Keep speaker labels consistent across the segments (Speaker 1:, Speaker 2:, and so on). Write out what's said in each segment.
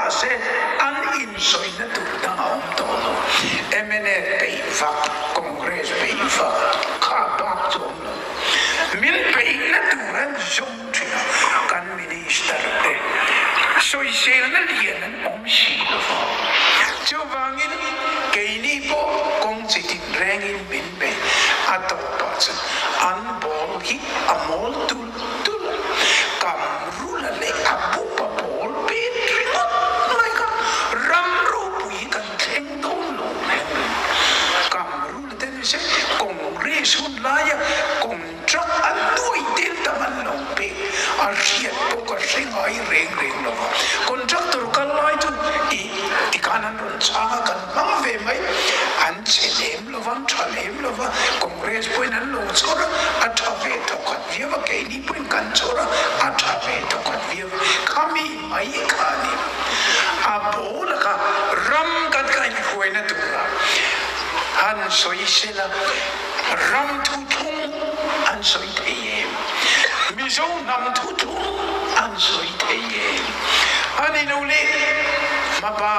Speaker 1: Mahse, an insawina tur dang a awm tawh lo. Mnf beih vak, Congress beih vak kha bak chu awm lo. Min beihna tur an zawng thin a, kan Minister te sawiselna lian an awm si lo va. Chuvangin keini pawh kawng chi tin rengin min beih a tawpah chuan an ball hi a mawl tul tul a, kam rula leh a bupa pawl pet ringawt mai kha ram ropui hi kan thleng dawn lo reng reng. Kam rula te ni se Congress hun laia contract an nuai tel tam an lo pek a hriat pawh ka hre ngai reng reng lo va. Contractor kal lai chu ih tikhan an rawn chhang a kan hmang ve mai an che lem lo va an tha lem lo va Congress pawhin an lo chhawr a a tha ve thawkhat viau a keini pawhin kan chhawr a a tha ve thawkhat viau a khami mai kha a ni. A ball a kha ram kan kaihhruaina tura han sawi sela ram thuthlung an sawi thei em? Mizo hnam thuthlung an sawi thei em? A ni lo le, hmaba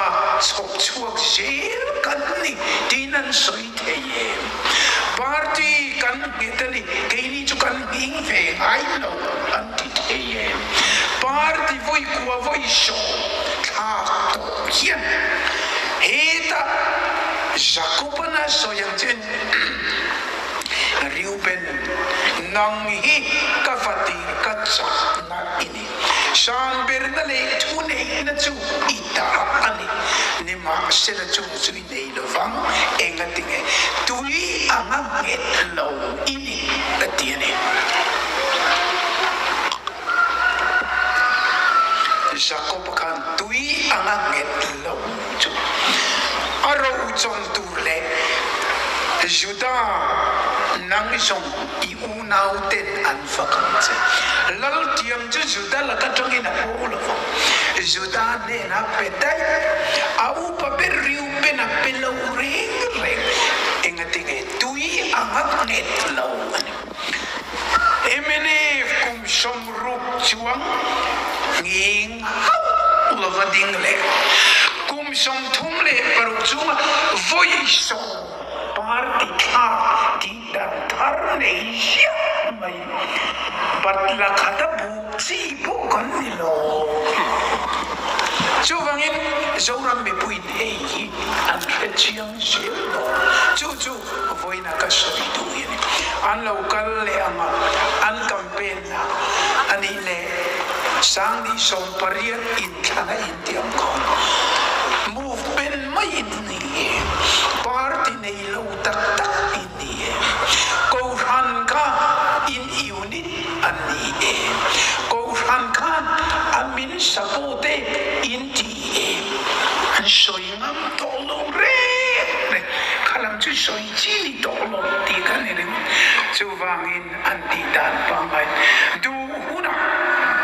Speaker 1: chhawp chhuak zel kan ni tiin an sawi thei em? Party kan nghet a ni, keini chu kan nghing ve ngai lo an ti thei em? Party vawi kua vawi sawm thlak tawh hian hetah Jakoban a sawi ang chuan Reuben, nang hi ka vatir ka chakna i ni. Sangberna leh thuneihna chu i ta a ni. Nimahsela chung chu i nei lo vang, engatinge tui anga nghet lo i ni ka ti a ni. Jakob khan tui anga nghet lo chu a rochawm tur leh Juda nang zawng i unau ten an fak ang che. Laltiang chu Juda laka tangin a bo lo vang. Juda hnenah pe daih, a upa ber Reuben a pe lo reng reng. Engatinge tui anga nghet lo a ni. Mnf kum 60 chuang nghing hauh lova ding leh kum 36 chunga vawi party thlak tih dan thar nei ziah mai batla khata buk chi pawh kan ni lo. Chuvangin Zoram mipuiin hei hi an hre chiang zel dawn. Chu chu vawiina ka sawi duh hi a ni. An lo kal leh ang a, an campaign na a nih leh 2018 inthlana intiam khawn movement mai in ni e, party nei lo tak tak in ni e, Kohhran kha in unit a ni e, Kohhran khan a min support e in ti e, an sawi ngam tawh lo reng reng, kha lam chu sawi chi ni tawh lo tih kha ni ringawt. Chuvangin an tih dan pangngai duh hunah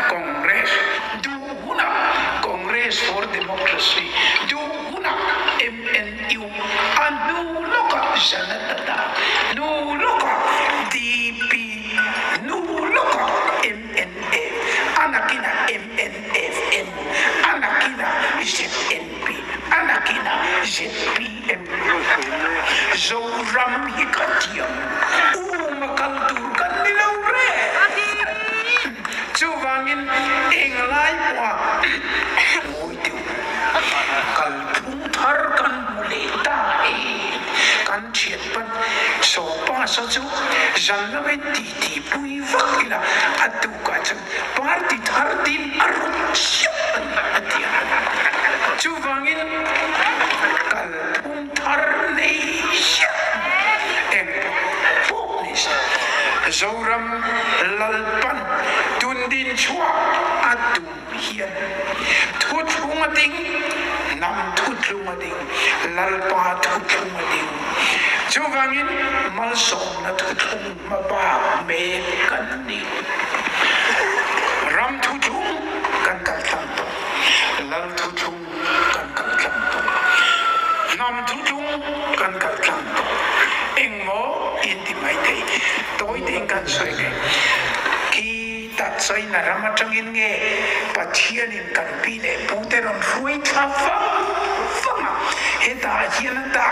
Speaker 1: Congress, duh hunah Congress for Democracy, duh hunah MNU, a hnu lawkah Janata Dal, hnu lawkah DP, hnu lawkah MNF, a nakinah MNFN, a nakinah ZNP, a nakinah ZPM. Zoram hi ka tiang um a kal tur kan ni lo reng. Chuvangin englai pawha ngawi deuh kalphung thar kan hmu leh ta e. Kan thianpa Sopa saw chu zan lama titi pui vak ila a tukah chuan party thar tin a rawn chiah a ni a ti a. Chuvangin kalphung thar nei ziah eng pawh ni se Zoram Lalpan tun din chhuah a tum hian thuthlung a ding, hnam thuthlung a ding, Lalpa thuthlung a ding. Chuvangin malsawmna thuthlung hma bak mek kan ni. Ram thuthlung kan kal tlang tawh, Lal thuthlung kan kal tlang tawh, hnam thuthlung kan kal tlang tawh. Engmaw in ti mai thei, tawi tein kan sawi ngei. Khi. Hetah China ram atangin nge Pathianin kan pi leh pute rawn hruai thla vang vang a, hetah hian a dah.